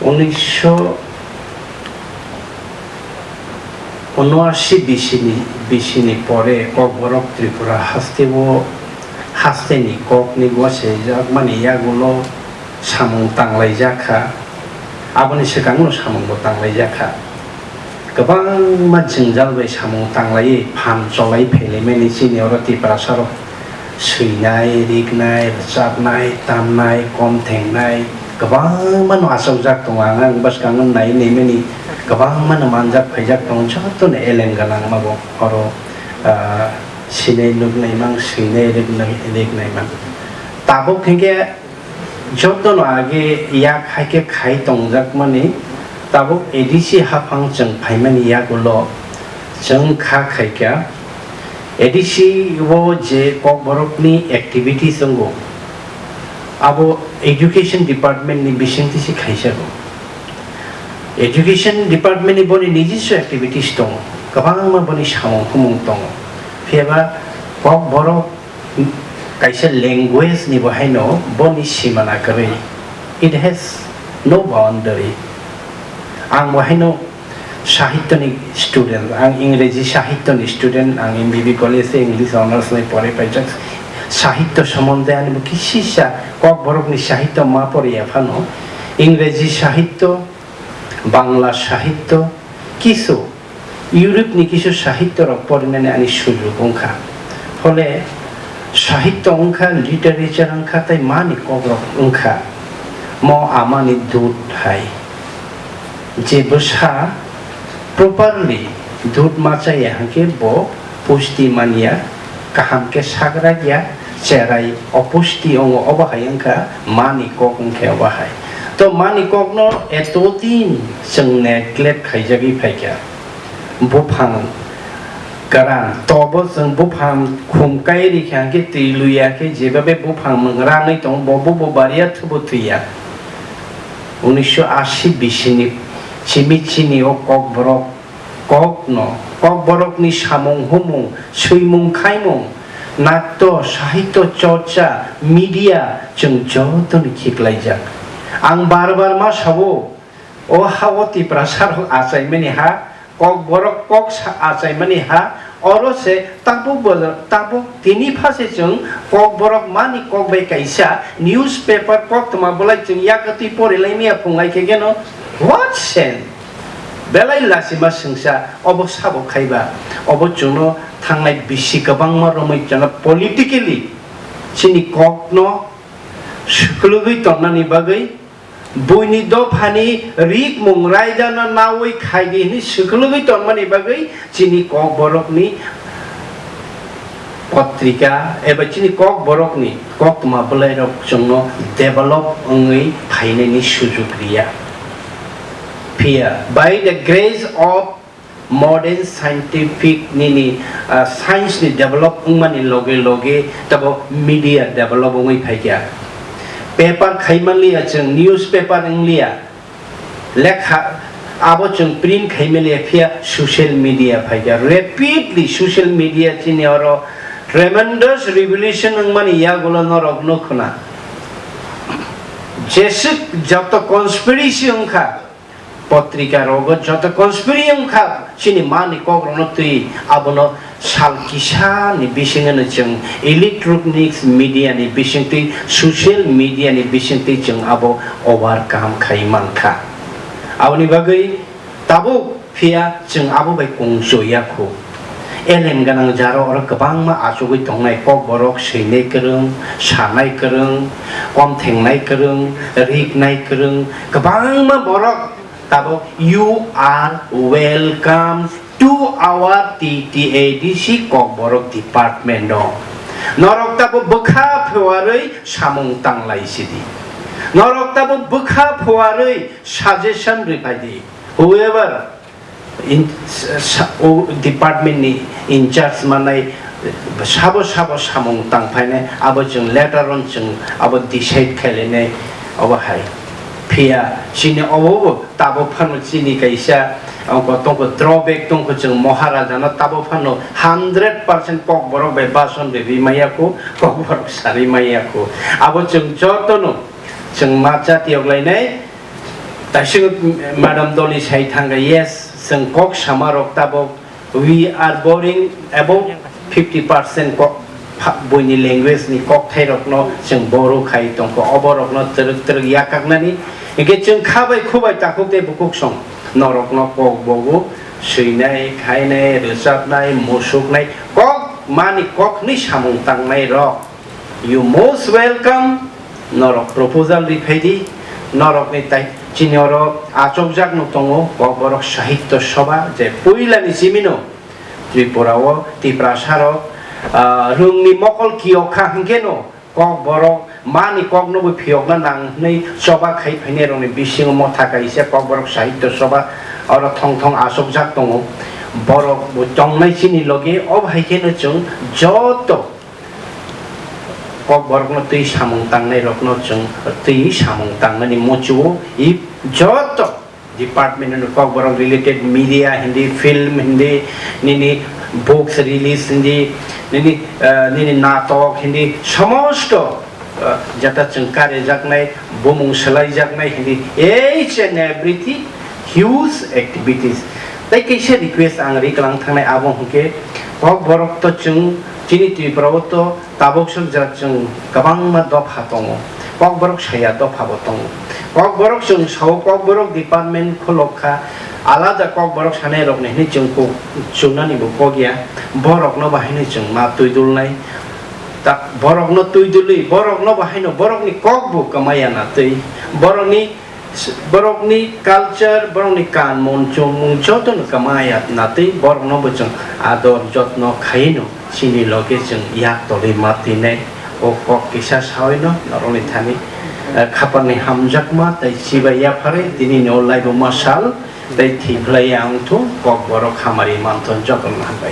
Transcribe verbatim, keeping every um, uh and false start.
Unisho unoashi bisini, bisini pore Kokborok Tripura hasteo, hasteni kokni gosaijakmani yagulo samung tanglaijakha, aboni swkangno samungbo tanglaijakha. Kwbangma jwngjal bai samung tanglaiwi phan cholai phailaimani chini oro Tiprasarok swinai, riknai, rwchapnai, tamnai, kom thengnai kwbangma no achukjak tongo. Ang, ang bwskango nai naimani kwbangma no manjak phaijak tongo, jotono eleng gwnangma bo oro, ah, sinai nuknai mang, swinai riknai, riknai mang. Tabuk hinkhe jotono age yak hai khe khai tongjakmani, tabuk A D C haphang chwng phaimani yagulo chwng kha khaikha A D C o je Kokborokni activities wngo, abo Education Department ni bisingtwi se khaijago. Education Department ni boni nijiswa activities tongo, kwbangma boni samung humung tongo, phiyaba Kokborok kaisa language ni bo haino boni simana kwrwi, it has no boundary. Ang bo haino sahitya ni student, ang Ingreji sahitya ni student, ang M B B college tei English honours bai porwi paijak. Sahitya somonde ani bo kisisa Kokborok ni sahitya ma poriya phano, Ingreji sahitya, Bangla sahitya, kisu Europe ni kisu sahitya rok porinani ani sujug wngkha. Phole sahitya wngkha, literature wngkha, tei mani kokrok wngkha. Mo amani dut hai. Je bwsa properly dut ma chaya hwnkhe bo pusti manya, kaham khe sagrak ya, cherai opusti wngo, obo hai wngkha mani kok wngkhe obo hai. To mani kokno etodin chwng neglect khaijagwi phaikha. Buphang kwran, tobo chwng buphang khum kai rikha hwnkhe twi luya khe jebabe buphang mwng rangwi tongo, bo bubo bariya thubo thwiya. Unisho ashi bisini chimi chini o kokborok kokno, kokborokni samung humung, swimung khaimung, natto, sahityo chorcha, media chwng jotono khiklaijak. Ang bar bar ma sao, o ha-o Tiprasarok achaimani ha, kokborok kok sa-, achaimani ha, oro se tabuk bo, tabuk tini pha se chwng kokborok mani kok bai kaisa newspaper koktwma bolai chwng yakwtwi porilaimaya phunglai khe geno, what sense? Belai lachima swngsa obo sabo khaiba, obo chwngno thangnai bisi kwbangma romwi chwngno politically chini kokno swklwgwi tonnani bagwi, buini dophani rikmung raidano nawi khaidi hwnwi swklwgwi tonmani bagwi chini kokborokni potrika eba chini kokborokni koktwma bwlairok chwngno develop wngwi phainani sujuk riya. Phiya, by the grace of modern scientific nini, ah, science ni develop wngmani loge loge tabo media develop wngwi phaikha. Paper khaimanliya chwng, newspaper wngliya, lekha abo chwng print khaimaliya, phiya social media phaikha. Rapidly social media chini oro tremendous revolution wngmani yagulo norok nukhuna. Jeswk joto conspiracy wngkha, potrika rogo joto conspiracy wngkha, chini mani kokrokno twi abono sal kisa ni bisingno chwng electronics media ni bisingtwi, social media ni bisingtwi chwng abo overcome khai mankha. Aboni bagwi tabuk phiya chwng abo bai kung choya khu. Elem gwnang jaro oro kwbangma achugwi tongnai, kokborok swinai kwrwng, sanai kwrwng, kom thengnai kwrwng, riknai kwrwng, kwbangma borok tabuk, "You are welcome to our T T A D C Kokborok department o." Norok tabuk bwkha phuarwi samung tanglai sidi. Norok tabuk bwkha phuarwi suggestion rwphai di. Whoever in, sa-, o department ni in charge manai sabo sabo samung tang phainai, abo chwng later on chwng abo decide khailainai, abo hai. Phiya chini obo bo tabuk phano chini kaisa, abo tongkho drawback tongkho, chwng Maharaja no tabuk phano hundred percent kokborok bai bason rwi maya khu, kokborok sarwi maya khu. Abo chwng jotono chwng ma chati yoglainai, Kaisa Madam Doli sai thangkha, yes, chwng kok sama rok tabok, we are borrowing about fifty percent kok pha-, buini language ni kokthai rokno chwng borrow khai tongkha, obo rokno twrwk twrwk yakaknani. Hinkhe chwng kha bai khu bai takhuk tei bukhuk song norokno kok bogo swinai, khainai, rwchapnai, musuknai, kok mani kok hwnwi samung tangnai rok. You most welcome, norok proposal ri phai di, norok ni tai chini oro achokjak no tongo, Kokborok Sahitya Sabha, je puila ni simi no Tripura o Tiprasa rok, ah, rung ni mokol kiyok kha hinkhe no Kokborok mani kok no bo phiyokna nang hwnwi choba khai phainai rok ni bisingo motha kaisa Kokborok Sahitya Sabha oro thong thong achokjak tongo. Borok bo tongnai chini loge, o hai khe no chwng joto Kokborokno twi samung tangnai rokno chwng twi samung tangnani muchungo, i joto department ni Kokborok related media hindi, film hindi, nini books release hindi, nini, eh, nini natok hindi, somosto, eh, jeta chwng karijaknai, bumung swlaijaknai hindi, each and everything huge activities. Tai kaisa request ang riklang thangnai abo hwnkhe, Kokborok to chwng chini Tripura o to tabuk swk jat chwng kwbangma dopha tongo, Kokborok saya dopha bo tongo. Kokborok chwng sao Kokborok department khulok kha, alada Kokborok sanai rok ni hinwi chwng kok chungnani bo kok ya, borok no bahai ni chwng ma twi dulnai. Ta-, borok no twi dulwi, borok no bahai no borok ni kok bo kwmaya na twi, borok ni Borokni culture, borokni kanmon chumung jotono kwmaya natwi borokno bo chwng ador jotno khaino chini loge chwng yak tolwi ma twinai. O kok kisa sawi no norokni thani, eh, khapangni hamjakma tei chibai yapharwi tinini o laibuma sal tei thwi phlai ya wngthung. Kokborok hamari manthon jotono hambai.